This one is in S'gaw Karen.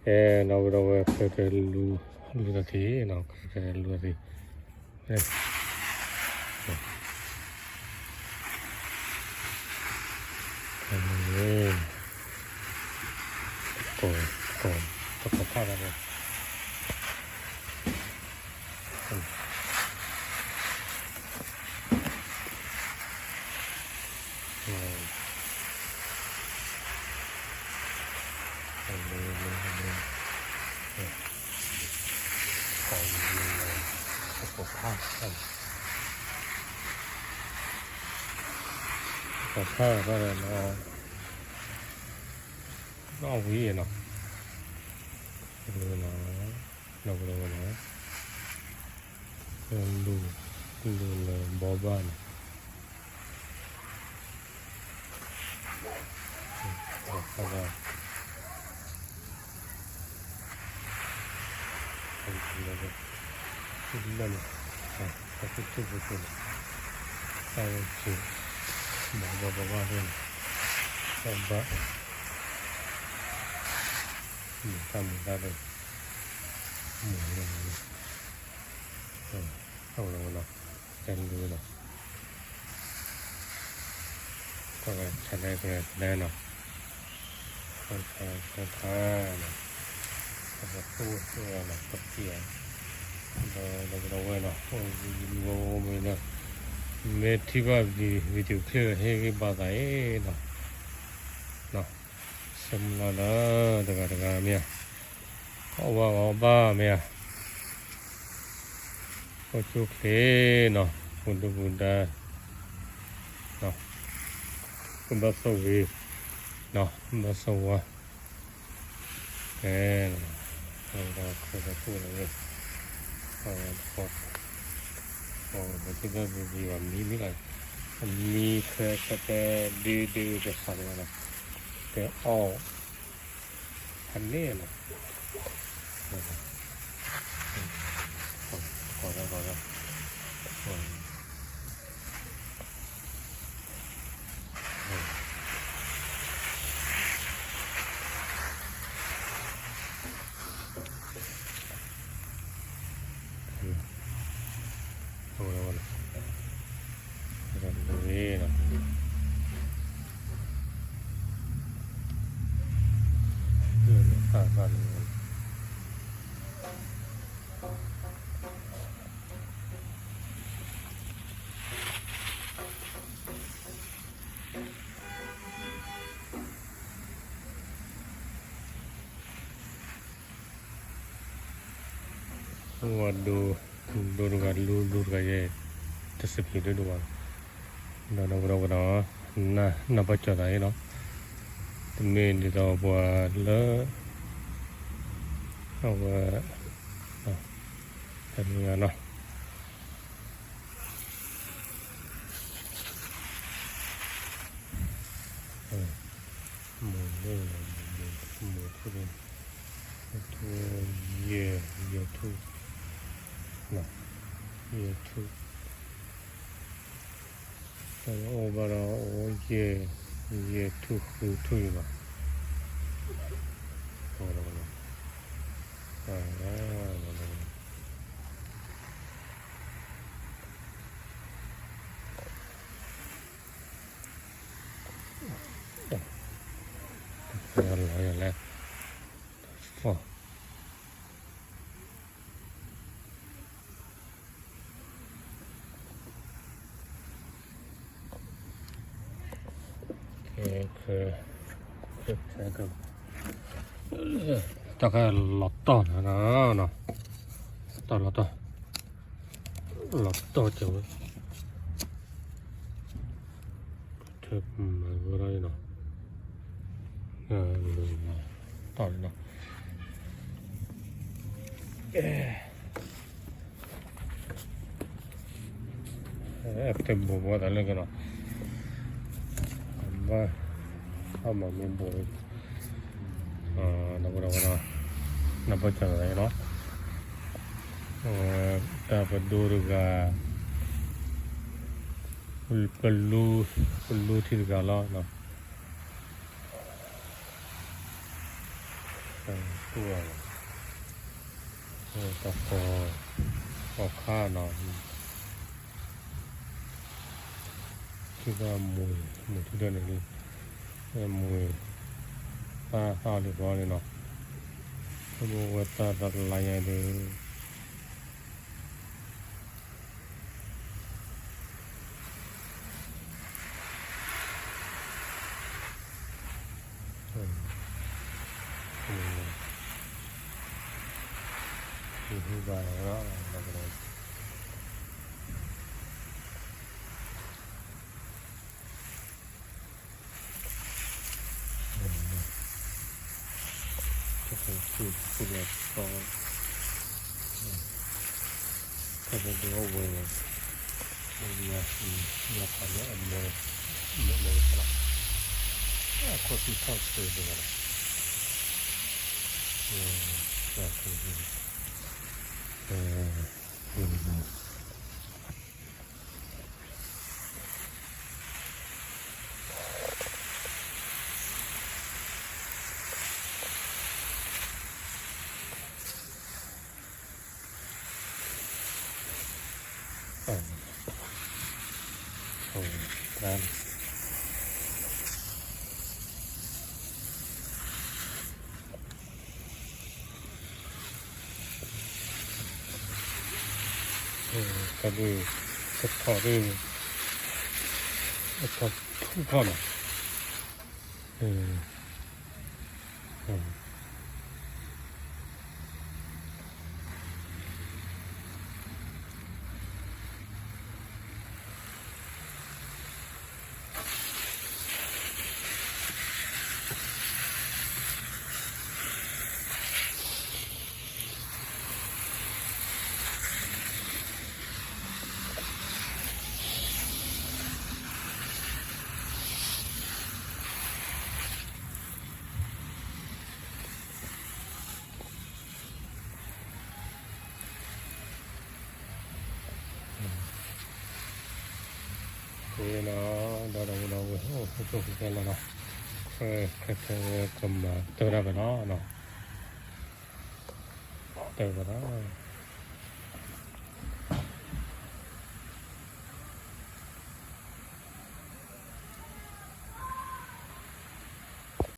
ကဲ ဒီပုၢ်ဒီဝဲၢ် ခဲကဲလူၤ လူၤတၢ်သ့ၣ်နီၤ ခဲကဲလူၤတၢ်သ့ၣ် ကိး ကိး တကိးဖၣ်ဘၣ်န့ၣ် ကိးဖၣ်ဘၣ်န့ၣ် နီၣ်ဝံၤနီၤ နီၣ်ဝံၤနီၤ လူၤ လူၤလၢဘီဘၣ်နီၤ လၢန့ၣ် တၢ်ကထူၣ်ဖိန့ၣ် တၢ်ဝဲက့ၤ ဘီဘၣ်ဘီဘၣ်ဖဲန့ၣ် တၢ်ဘၣ် မုၢ်တၢ်မုၢ်တၢ်ဒီး မုၢ်လၢန့ၣ် အဝဲနီၤ တဲလူၤနီၤ ကွၢ်ဝဲ channel ကလဲၤနီၤ ဆၢထၢၣ်နီၤ ပကသူၣ်နီၤ ပကသံၣ် ဒီးဒီပုၢ်ဒီဝဲၢ်နီၤ အိၣ်မူအိၣ်မူနီၤ မ့ၢ်ထံၣ်ဘၣ် video clip ဟ့ၣ်ဂံၢ်ဘါသးအံၤနီၤ ဆၢမုၢ်လၢ်လၢတဂၤတဂၤမ့ၢ်ဧါ အီၣ်ဘၣ်အီဘၣ်မ့ၢ်ဧါ အိၣ်ဆူၣ်ချ့နီၤ ပူၤဒုပူၤဒါ ပဘၣ်ဆိၣ်ဂ့ၤ ပဘၣ်ဆိၣ်ဝါ ကဲ ဒီးခရံာ်ဖိန့ၣ် ပသ့ၣ်ညါဘံဘံဘၣ်မံမံလီၤ အမံခဲခဲတဲ ဒ့ဒ့ကစၢ်န့ၣ်ဘၣ်နီၤ တဲအီၣ် ဖးန့ၣ်နီၤ ကိးဒီးကိးဒီး ဝဲဒိ ဒိတဂၤလူၤလူၤတဂၤယဲၢ် တစပံးဒိၣ်ဒိၣ်ဘၣ် ဒီးဒီပုၢ်ဒီဝဲၢ်နီၤ နၢ်ပၢၢ်ကၠီၤသးအံၤနီၤ တမ့ၢ်ဒ်သိးပှၤလၢ အဝဲ တမ့ၢ်နီၤ မိၢ်န့ၣ် မိၢ်ထူၣ်န့ၣ် ထူၣ် ယဲၢ် ယဲၢ်ထူၣ် ယဲၢ်ထူၣ် တၢ်အိၣ်ဘၣ်ဒီး အိၣ်ယဲၢ် ယဲၢ်ထူၣ်ဃုထူၣ်ယံၤဘၣ် လီၤယၤလဲၣ် တၢ်ခါလီၤတီၢ်နီၤ, တီၢ်လီၤတီၢ်, လီၤတီၢ်ကဝဲ, ထဲမၤဝဲဒၣ်နီၤ, တီၢ်လီၤနီၤ, အဲ ပတဲဘိးဘိးသးလၢကနီၤ, ဘၣ်, ဘၣ်မၤမ့ၢ်ဘိး, ဒီးဝဲဒီးဝဲဒီး, နၢ်ပၢၢ်စၢၤသးနီၤ, တၢ်ပဒိတဂၤ, ပလူ, ပလူထံတဂၤလီၤ. တူၢ်လီၤ, တၢ်ကီ, ကီၢ်ခါနီၤ, ထံၣ်ဘၣ်မူၤ, မူၤထံဒၢန့ၣ်လံ, မူၤ, သၣ်သၣ်အီၤလံဘီန့ၣ်နီၤ, ပဝဲတၢ်တလါညါဒီး တၢ်ဒုးအဝဲ, မ့ၢ်ညါ, ညါခီလၢအမဲ, အမဲ, အမဲ, အခီၣ်ထံးထီၣ်ဆၢသ့ၣ်တဖၣ်လီၤ, တၢ်, တၢ်ဒုး, ကထီၣ်ဒုး, ကထီၣ်ထူၣ်ထီၣ်နီၤ, ကဲနီၤ, ဒီးဒီးဝဲဒီးဝဲ အိၣ်ဃူဖိဃူဖိလီၤနီၤ, ခွဲးခွဲးခွဲးဝဲကမၤတၢ်ဒၣ်ကနီၤ, တၢ်ကနီၤ